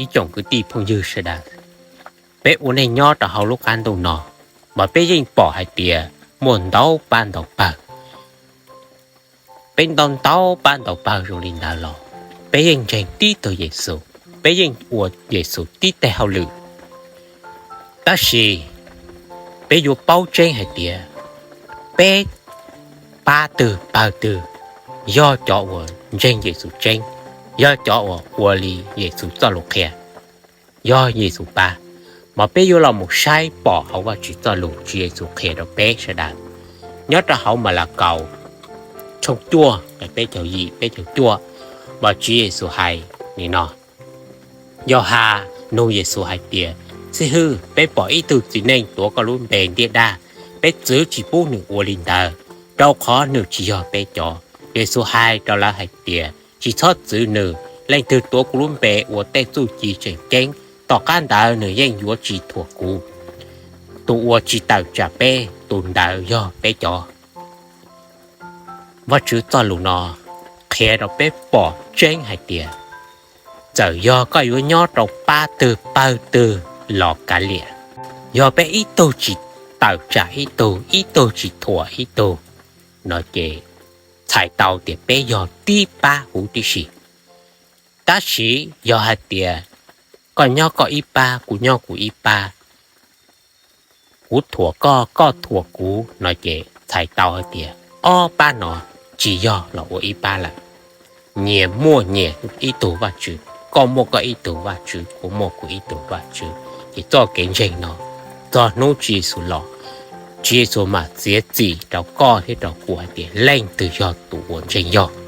Ib tsoom kwv tij phooj ywg sawv daws, peb ua neej nyob rau hauv lub qab ntuj no, mas peb yeej pom hais tias muaj ntau pab ntau pawg. Peb ntau ntau pab ntau pawg zoo li ntawd los peb yeej ntseeg tib tug Yexus, peb yeej ua Yexus tib teg hauj lwm. Tab sis peb yuav paub tseeb hais tias peb pab twg pawg twg yog cov uas ntseeg Yexus tseeb, yog cov uas ua li Yexus txoj lus qhia, yog Yexus pab, mas peb yuav los mus saib pom hauv Vajtswv txoj lus Tswv Yexus qhia rau peb sawv daws. Nyob rau hauv Malakaus tshooj cuaj nqe peb caug yim peb caug cuaj, mas Tswv Yexus hais li no: Yauhas nug Yexus hais tias, Xib hwb, peb pom ib tug txiv neej tuav koj lub npe ntiab dab, peb txwv tsis pub nws ua li ntawd, rau qhov nws tsis yog peb cov. Yexus hais rau lawv hais tias, Tsis txhob txwv nws. Leej twg tuav kuv lub npe ua tej txuj ci tseem ceeb, tom qab ntawd nws yeej yuav tsis thuam kuv. Tus uas tsis tawm tsam peb, tus ntawd yog peb cov. Vajtswv txoj lus no qhia rau peb pom tseeb hais tias txawm yog koj yuav nyob rau pab twg pawg twg los kav liam, yog peb ib tug tsis tawm tsam ib tug, ib tug tsis thuam ib tug no ces txhais tau tias peb yog tib pab huv tib si. Tab sis yog hais tias koj nyob koj ib pab, kuv nyob kuv ib pab, kuv thuam koj, koj thuam kuv no ces txhais tau hais tias ob pab no tsis yog los ua ib pab lawm. Nyias muaj nyias ib tug Vajtswv, koj muaj koj ib tug Vajtswv, kuv muaj kuv ib tug Vajtswv. Ces txoj kev ntseeg no, txog hnub Tswv Yexus los, Tswv Yexus mam txiav txim rau koj thiab rau kuv hais tias leej twg yog tus uas ntseeg yog.